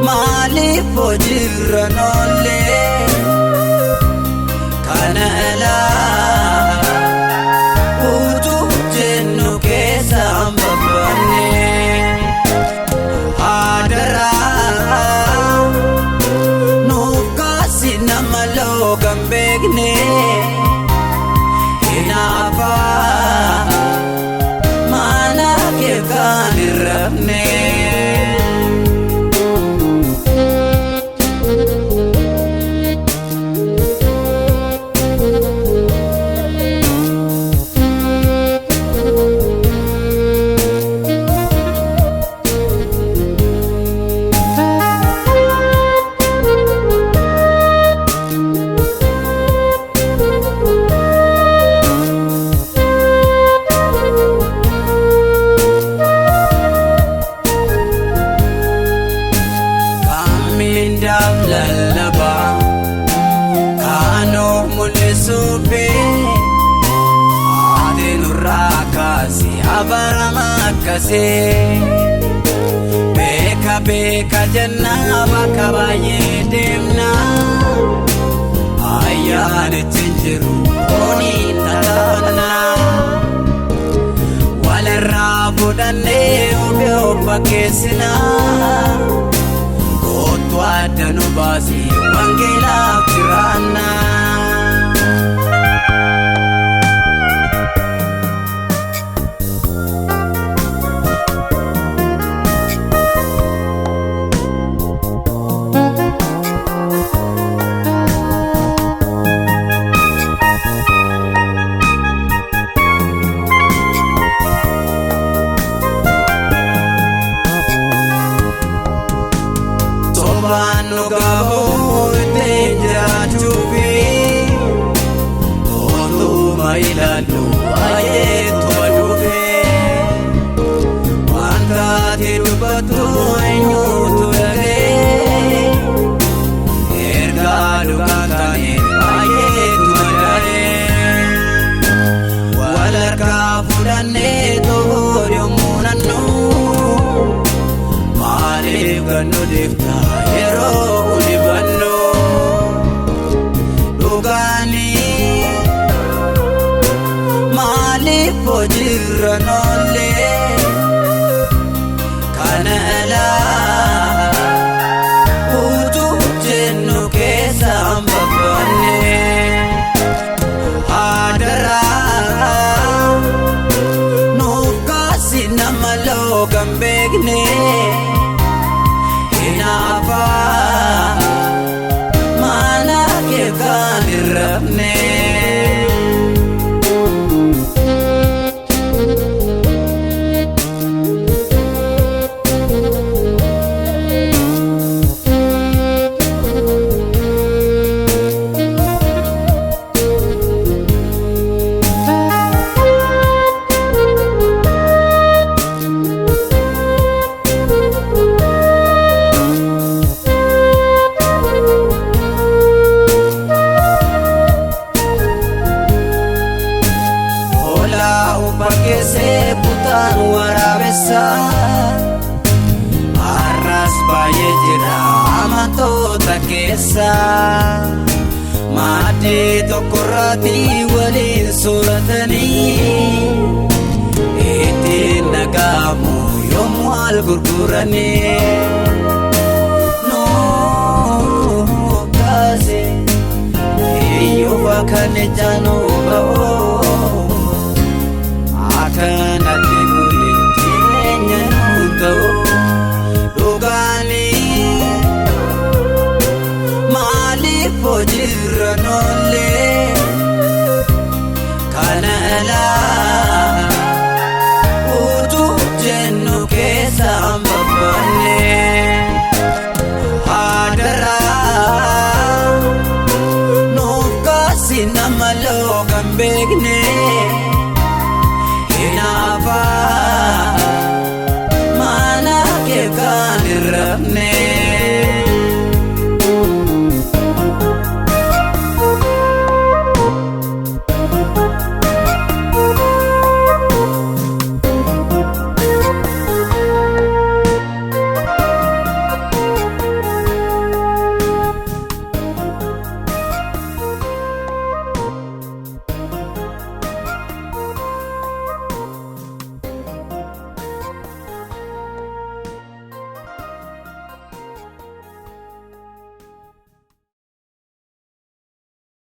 Maaliif hojiirra noollee kana alaa utuu jennu keessaan babbanne Adaraa nuuf kaasi nama loogan beekne Hinaafaa mana kee kan hin rafne. Mindaaf lallabaa kaanoo mul'isuufi haati nurraa kaasi abarama akkasii beeka beeka jennaa bakka baay'ee deemnaa ayyaanichi hin jiru fooniin tataanaa walirraa fudhannee ofii of fakkeessinaa. Kootu adda nu baasi wangeelaaf jiraannaa. Sobaan nu gahuu ittiin jiraachuufi otuma ilaallu baay'eetu baduufi wanta ati dubbattu eenyutu dhaga'e ergaa dhugaan taane baay'eetu madaa'e wal harkaa fudhannee to'uu yommuu nannu. Maaliif kan nu dhiifta yeroo hubannu dhugaanii maaliif hojiirra noollee kana alaa utuu jennu keessaan babbanne Adaraa nuuf kaasi nama loogan beekne. Hinaafaa mana kee kan hin rafne. Hoolaa uffa keessee kutaan waraabessa har'as baay'ee jira amantoota keessa maaddii tokkorraatti waliin sooratanii ittiin dhaga'amu yommuu al gurguranii. Nuuf kaase iyyuu kan